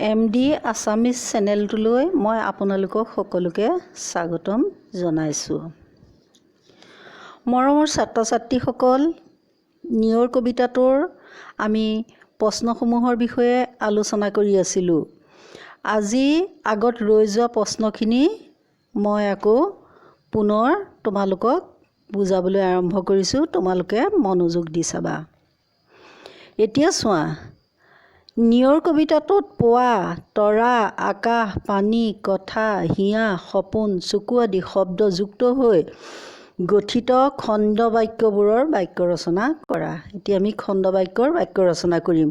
M D Assamese চেনেলটোলৈ মই আপোনালোকক সকলোকে স্বাগতম জনাইছোঁ। মৰমৰ ছাত্ৰ ছাত্ৰীসকল, নিয়ৰ কবিতাটোৰ আমি প্ৰশ্নসমূহৰ বিষয়ে আলোচনা কৰি আছিলোঁ। আজি আগত ৰৈ যোৱা প্ৰশ্নখিনি মই আকৌ পুনৰ তোমালোকক বুজাবলৈ আৰম্ভ কৰিছোঁ, তোমালোকে মনোযোগ দি চাবা। এতিয়া চোৱা, নিয়ৰ কবিতাটোত পোৱা তৰা, আকাশ, পানী, কথা, হিয়া, সপোন, চকু আদি শব্দ যুক্ত হৈ গঠিত খণ্ডবাক্যবোৰৰ বাক্য ৰচনা কৰা। এতিয়া আমি খণ্ডবাক্যৰ বাক্য ৰচনা কৰিম।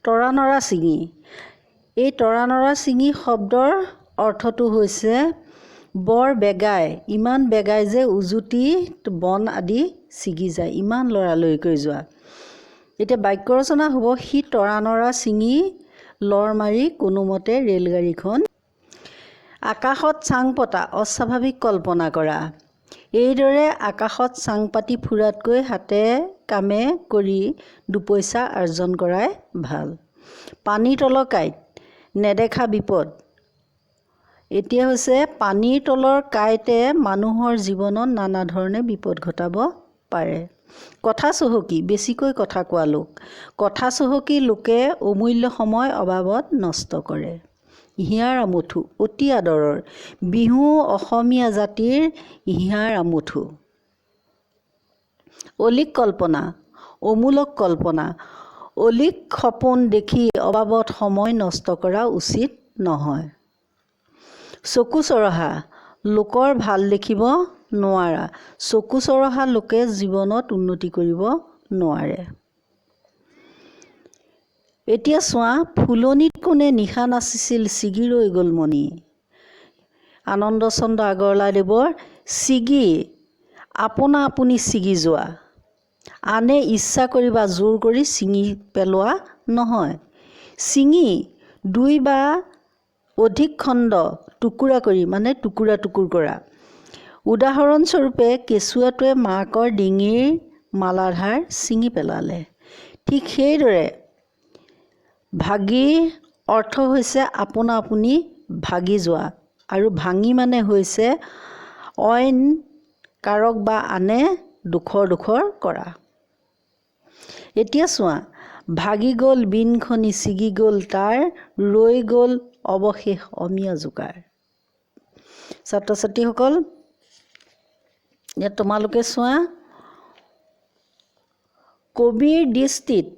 তৰা নৰা ছিঙি, এই তৰা নৰা ছিঙি শব্দৰ অৰ্থটো হৈছে বৰ বেগাই, ইমান বেগাই যে উজুতি বন আদি ছিগি যায়, ইমান লৰালৰিকৈ যোৱা। এতিয়া বাক্য ৰচনা হ'ব, সি তৰা নৰা ছিঙি লৰ মাৰি কোনোমতে ৰেলগাড়ীখন। আকাশত চাং পতা, অস্বাভাৱিক কল্পনা কৰা। এইদৰে আকাশত চাং পাতি ফুৰাতকৈ হাতে কামে কৰি দুপইচা আৰ্জন কৰাই ভাল। পানীৰ তলৰ কাঁইট, নেদেখা বিপদ। এতিয়া হৈছে পানীৰ তলৰ কাঁইটে মানুহৰ জীৱনত নানা ধৰণে বিপদ ঘটাব পাৰে। কথা চহকী, বেছিকৈ কথা কোৱা লোক। কথা চহকী লোকে অমূল্য সময় অবাবত নষ্ট কৰে। হিয়াৰ আমঠু, অতি আদৰৰ। বিহু অসমীয়া জাতিৰ হিয়াৰ আমঠু। অলিক কল্পনা, অমূলক কল্পনা। অলিক সপোন দেখি অবাবত সময় নষ্ট কৰা উচিত নহয়। চকু চৰহা, লোকৰ ভাল দেখিব নোৱাৰা। চকু চৰহা লোকে জীৱনত উন্নতি কৰিব নোৱাৰে। এতিয়া চোৱা, ফুলনিত কোনে নিশা নাচিছিল ছিগি ৰৈ গ'ল মণি। আনন্দচন্দ্ৰ আগৰৱালাদেৱৰ ছিগি, আপোনা আপুনি ছিগি যোৱা, আনে ইচ্ছা কৰি বা জোৰ কৰি ছিঙি পেলোৱা নহয়। ছিঙি, দুই বা অধিক খণ্ড টুকুৰা কৰি, মানে টুকুৰা টুকুৰ কৰা। উদাহৰণস্বৰূপে, কেঁচুৱাটোৱে মাকৰ ডিঙিৰ মালাধাৰ ছিঙি পেলালে। ঠিক সেইদৰে ভাগি অৰ্থ হৈছে আপোনা আপুনি ভাগি যোৱা, আৰু ভাঙি মানে হৈছে অইন কাৰক বা আনে দুখৰ দুখৰ কৰা। এতিয়া চোৱা, ভাগি গ'ল বীণখনি, ছিগি গ'ল তাৰ, ৰৈ গ'ল অৱশেষ অমিয়া জোকাৰ। ছাত্ৰ ছাত্ৰীসকল, ইয়াত তোমালোকে চোৱা, কবিৰ দৃষ্টিত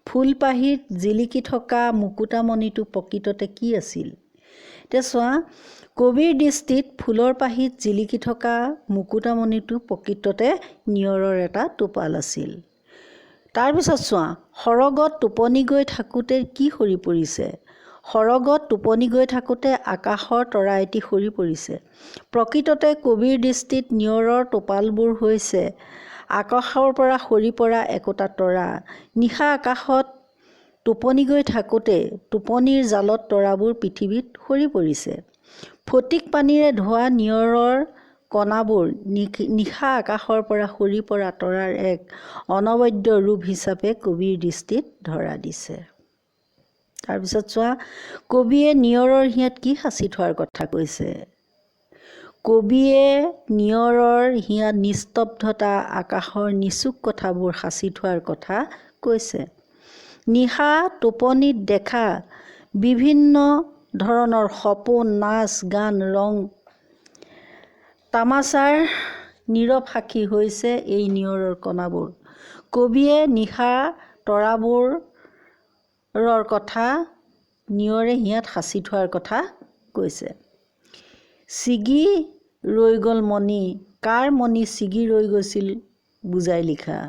ফুলপাহিত জিলিকি থকা মুকুতামণিটো প্ৰকৃততে কি আছিল? এতিয়া চোৱা, কবিৰ দৃষ্টিত ফুলৰ পাহিত জিলিকি থকা মুকুতামণিটো প্ৰকৃততে নিয়ৰৰ এটা টোপাল আছিল। তাৰপিছত চোৱা, সৰগত টোপনি গৈ থাকোঁতে কি সৰি পৰিছে? সৰগত টোপনি গৈ থাকোঁতে আকাশৰ তৰা এটি সৰি পৰিছে। প্ৰকৃততে কবিৰ দৃষ্টিত নিয়ৰৰ টোপালবোৰ হৈছে আকাশৰ পৰা সৰি পৰা একোটা তৰা। নিশা আকাশত টোপনি গৈ থাকোঁতে টোপনিৰ জালত তৰাবোৰ পৃথিৱীত সৰি পৰিছে। ফটিক পানীৰে ধোৱা নিয়ৰৰ কণাবোৰ নিশা আকাশৰ পৰা সৰি পৰা তৰাৰ এক অনবদ্য ৰূপ হিচাপে কবিৰ দৃষ্টিত ধৰা দিছে। তাৰপিছত চোৱা, কবিয়ে নিয়ৰৰ হিয়াত কি সাঁচি থোৱাৰ কথা কৈছে? কবিয়ে নিয়ৰৰ হিয়াত নিস্তব্ধতা, আকাশৰ নিচুক কথাবোৰ সাঁচি থোৱাৰ কথা কৈছে। নিশা টোপনিত দেখা বিভিন্ন ধৰণৰ সপোন, নাচ গান, ৰং তামাচাৰ নীৰৱ সাক্ষী হৈছে এই নিয়ৰৰ কণাবোৰ। কবিয়ে নিশা তৰাবোৰৰ কথা নিয়ৰে হিয়াত সাঁচি থোৱাৰ কথা কৈছে। ছিগি ৰৈ গ'ল মণি, কাৰ মণি ছিগি ৰৈ গৈছিল বুজাই লিখা।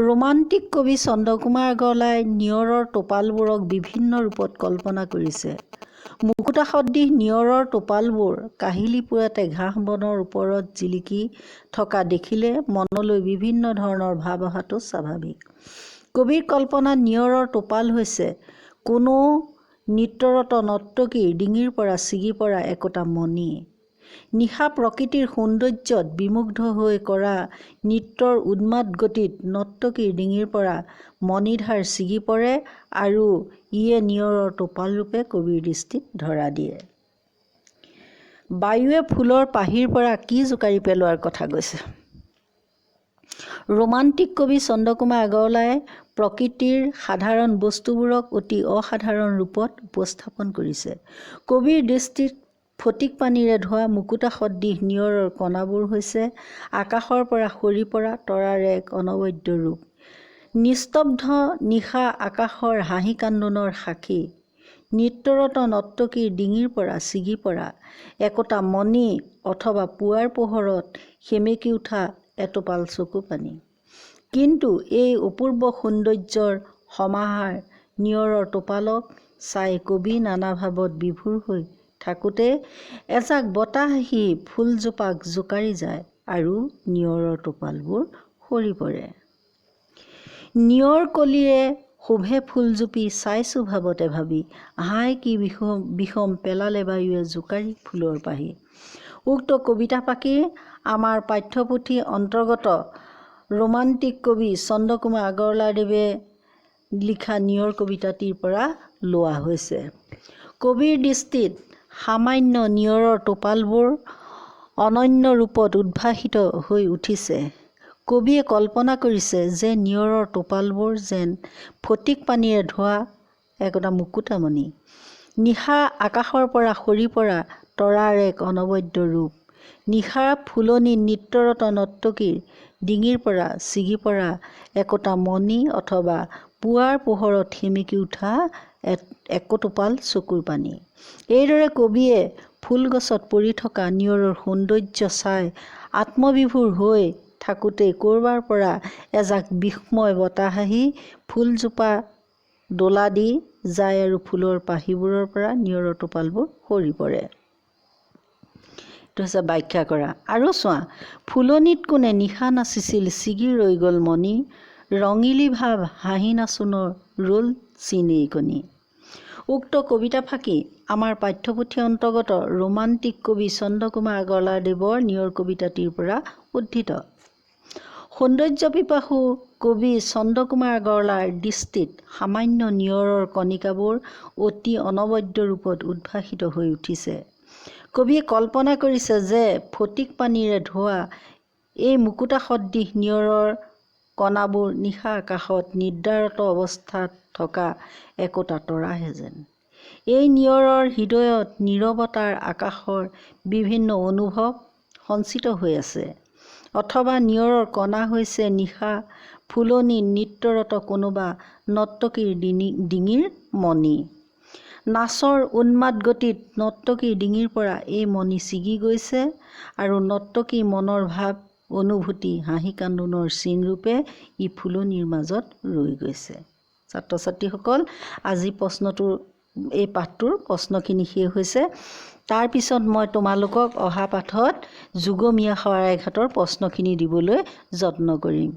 ৰোমান্টিক কবি চন্দ্ৰকুমাৰ আগৰৱালাই নিয়ৰৰ টোপালবোৰক বিভিন্ন ৰূপত কল্পনা কৰিছে। মুকুতা সদৃশ নিয়ৰৰ টোপালবোৰ কাহিলি পুৱাতে ঘাঁহ বনৰ ওপৰত জিলিকি থকা দেখিলে মনলৈ বিভিন্ন ধৰণৰ ভাৱ অহাটো স্বাভাৱিক। কবিৰ কল্পনাত নিয়ৰৰ টোপাল হৈছে কোনো নৃত্যৰত নৰ্তকীৰ ডিঙিৰ পৰা ছিগি পৰা একোটা মণি। নিশা প্ৰকৃতিৰ সৌন্দৰ্যত বিমুগ্ধ হৈ কৰা নৃত্যৰ উন্মাদ গতিত নৰ্তকীৰ ডিঙিৰ পৰা মণিধাৰ ছিগি পৰে আৰু ইয়ে নিয়ৰৰ টোপালৰূপে কবিৰ দৃষ্টিত ধৰা দিয়ে। বায়ুৱে ফুলৰ পাহিৰ পৰা কি জোকাৰি পেলোৱাৰ কথা কৈছে? ৰোমান্টিক কবি চন্দ্ৰকুমাৰ আগৰৱালাই প্ৰকৃতিৰ সাধাৰণ বস্তুবোৰক অতি অসাধাৰণ ৰূপত উপস্থাপন কৰিছে। কবিৰ দৃষ্টিত ফটিক পানীৰে ধোৱা মুকুতা সদৃশ নিয়ৰৰ কণাবোৰ হৈছে আকাশৰ পৰা সৰি পৰা তৰাৰ এক অনবদ্য ৰূপ। নিস্তব্ধ নিশা আকাশৰ হাঁহি কান্দোনৰ সাক্ষী। নৃত্যৰত নৰ্তকীৰ ডিঙিৰ পৰা ছিগি পৰা একোটা মণি অথবা পুৱাৰ পোহৰত সেমেকি উঠা এটোপাল চকুপানী। কিন্তু এই অপূৰ্ব সৌন্দৰ্যৰ সমাহাৰ নিয়ৰৰ টোপালক চাই কবি নানা ভাৱত বিভোৰ হৈ থাকোঁতে এজাক বতাহ আহি ফুলজোপাক জোকাৰি যায় আৰু নিয়ৰৰ টোপালবোৰ সৰি পৰে। নিয়ৰ কলিয়ে শোভে ফুলজুপি চাইছোঁ ভাৱতে ভাবি, হায় কি বিষম পেলালে বায়ুৱে জোকাৰি ফুলৰ পাহি। উক্ত কবিতা ফাঁকি আমাৰ পাঠ্যপুথি অন্তৰ্গত ৰোমান্টিক কবি চন্দ্ৰকুমাৰ আগৰৱালাদেৱে লিখা নিয়ৰ কবিতাটিৰ পৰা লোৱা হৈছে। কবিৰ দৃষ্টিত সামান্য নিয়ৰৰ টোপালবোৰ অনন্য ৰূপত উদ্ভাসিত হৈ উঠিছে। কবিয়ে কল্পনা কৰিছে যে নিয়ৰৰ টোপালবোৰ যেন ফটিক পানীৰে ধোৱা একোটা মুকুতামণি, নিশা আকাশৰ পৰা সৰি পৰা তৰাৰ এক অনবদ্য ৰূপ, নিশা ফুলনি নৃত্যৰত নৰ্তকীৰ ডিঙিৰ পৰা ছিগি পৰা একোটা মণি অথবা পুৱাৰ পোহৰত সেমেকি উঠা একোটোপাল চকুৰ পানী। এইদৰে কবিয়ে ফুলগছত পৰি থকা নিয়ৰৰ সৌন্দৰ্য চাই আত্মবিভোৰ হৈ থাকোঁতেই ক'ৰবাৰ পৰা এজাক বিস্ময় বতাহ আহি ফুলজোপা দোলা দি যায় আৰু ফুলৰ পাহিবোৰৰ পৰা নিয়ৰৰ টোপালবোৰ সৰি পৰে। এইটো হৈছে ব্যাখ্যা কৰা। আৰু চোৱা, ফুলনিত কোনে নিশা নাচিছিল ছিগি ৰৈ গ'ল মণি, ৰঙিলী ভাৱ হাঁহি নাচোনৰ ৰ'ল চিনেইকণি। উক্ত কবিতা ফাঁকি আমাৰ পাঠ্যপুথি অন্তৰ্গত ৰোমান্টিক কবি চন্দ্ৰকুমাৰ আগৰৱালাদেৱৰ নিয়ৰ কবিতাটিৰ পৰা উদ্ধৃত। সৌন্দৰ্য পিপাসু কবি চন্দ্ৰকুমাৰ আগৰৱালাৰ দৃষ্টিত সামান্য নিয়ৰৰ কণিকাবোৰ অতি অনবদ্য ৰূপত উদ্ভাসিত হৈ উঠিছে। কবিয়ে কল্পনা কৰিছে যে ফটিক পানীৰে ধোৱা এই মুকুতা সদৃশ নিয়ৰৰ কণাবোৰ নিশা আকাশত নিদ্ৰাৰত অৱস্থাত থকা একোটা তৰাহে যেন। এই নিয়ৰৰ হৃদয়ত নীৰৱতাৰ আকাশৰ বিভিন্ন অনুভৱ সঞ্চিত হৈ আছে, অথবা নিয়ৰৰ কণা হৈছে নিশা ফুলনি নৃত্যৰত কোনোবা নৰ্তকীৰ ডিঙিৰ মণি। নাচৰ উন্মাদ গতিত নৰ্তকীৰ ডিঙিৰ পৰা এই মণি ছিগি গৈছে আৰু নৰ্তকীৰ মনৰ ভাৱ অনুভূতি হাঁহি কান্দোনৰ চিনৰূপে ই ফুলনিৰ মাজত ৰৈ গৈছে। ছাত্ৰ ছাত্ৰীসকল, আজি প্ৰশ্নটোৰ এই পাঠটোৰ প্ৰশ্নখিনি শেষ হৈছে। তাৰপিছত মই তোমালোকক অহা পাঠত যুগমীয়া শৰাইঘাটৰ প্ৰশ্নখিনি দিবলৈ যত্ন কৰিম।